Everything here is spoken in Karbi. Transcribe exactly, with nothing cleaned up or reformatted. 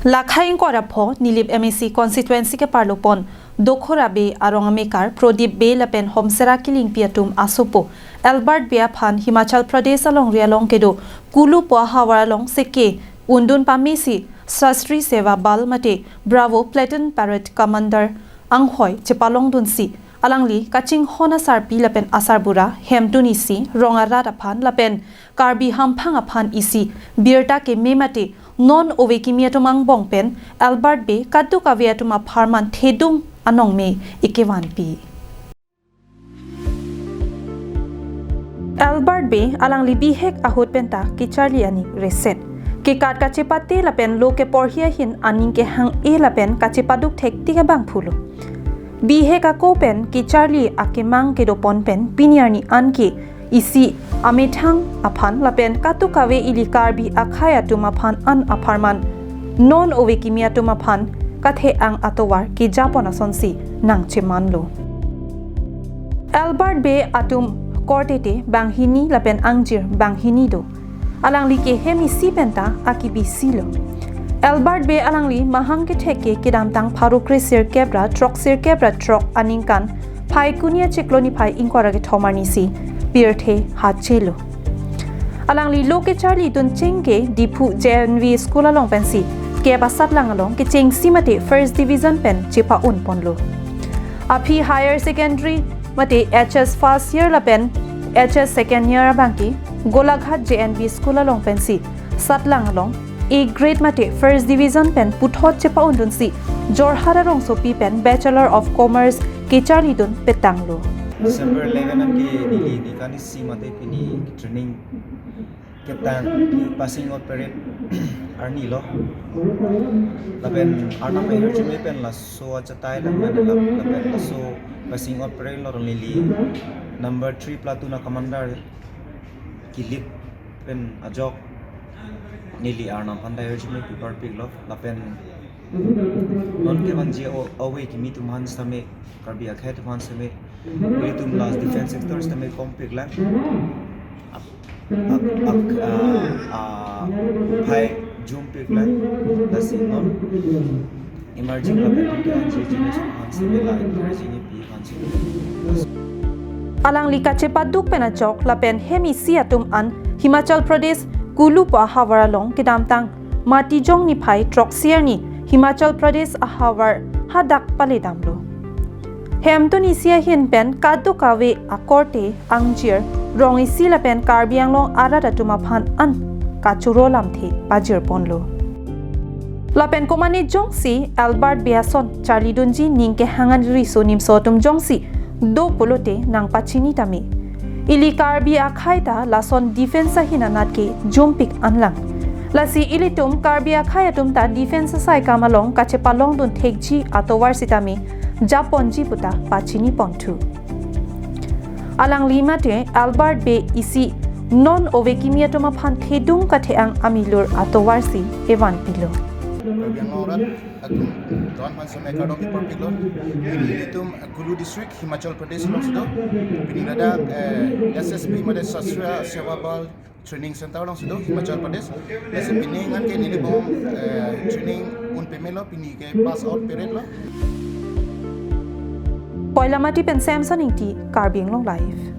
Lakhai ingkoi ra pho Nilip M A C constituency keparlo pon Dokhora Bey arong amekar Prodip Bey lapen Homsera Killingpi atum asopo Albert Bey aphan Himachal Pradesh alongri along kedo Kulu pu ahavar along seke undun pamesi Shastri Seva Bal mate Bravo Platoon Parade Commander anghoi chepalongdunsi alangli kachinghon asarpi lapen asarbura, hemtun isi, rong arat aphan lapen Karbi hamphang aphan isi birta keme mate non ove kimi atum angbong pen Albert Bey kadokave atum apharman thedung anong me ekevanpi. Albert Bey alangli bihek ahut penta kecharli aning reset. Kekat kachepate lapen lo keporhi ahin aning kehang-e lapen kachepaduk thektik abangphu lo. Bihek ako pen kecharli akemang kedo pon pen pini arni anke isi amethang aphan lapen kadokave ili Karbi akhei atum aphan an apharman non ove kimi atum aphan kathe-ang atovar kejapon asonsi nangchemanlo. Albert Bey atum korte te banghini lapen angjir banghini do. Alangli ke hem isi penta akibi isi lo. Albert Bey alangli mahang kethek ke kedamtang pharo kre sirkep ra throk sirkep ra throk aningkan Phaikuni achiklo niphai ingkoi ra kethom arnisi pirthe hachelo. Alangli lo kecharlidun chengke Diphu J N V school along pensi kep asatlang along kechengsi mate first division pen chepa-un ponlo. Aphi higher secondary mate H S first year lapen H S second year abangke Golaghat J N V school along pensi satlang along A grade mate first division pen puthot chepa-undunsi Jorhat arongsopi pen Bachelor of Commerce kecharlidun petanglo. December eleven anke neli nikan isi mate pini training ketang passing out parade arni lo. Lapen Arnam ahirjume pen laso achatai lang mane lap-, lapen laso passing out parade lo neli number three platoon a commander Kilip pen ajok neli Arnam aphan ta ahirjume pi parpiklo lapen non kevangji o-, ove kimi atum aphan sitame, Karbi akhei atum aphan sitame, ilitum la defense sector sitame kompiklang. Ak-, ak-, ak-, ah, ah, phai jumpiklang. Lasi non emerging lapen kevangji generation aphan sitame la encouraging pi aphan sitame. Alangli kachepaduk pen ajok lapen hem isi atum an Himachal Pradesh Kulu pu ahavar along kedamtang Matijong niphai throksi arni Himachal Pradesh ahavar hadak paledamlo. Hemtun isi ahin pen kadokave akorte angjir rong isi lapen Karbi Anglong arat atum aphan an kachoro lamthe pajirponlo. Lapen komane jongsi Albert Bey ason charlidunji ning kehang an riso nimso atum jongsi do pulote nangpachini tame. Ili Karbi akhei ta lason defense ahin anat ke jumpik anlang. Lasi ilitum Karbi akhei atum ta defense asai kam along kachepalongdun thekji atovar sitame japonji puta pachini ponthu. Alangli mate Albert Bey isi non ove kimi atum aphan thedung kathe-ang amilur atovarsi evanpilo. Karbi Anglong arat atum doan aphan sitame kardom pi parpiklo. Pini ilitum Kulu District, Himachal Pradesh alongsi do. Pini ladak, eh, S S B mate Shastri Seva Bal Training Center alongsi do, Himachal Pradesh. Lasi pini anke neli bom, eh, training un pemelo, pini ke pass out parade lo. Koilamati pen Samson Ingti, Karbi Anglong Live.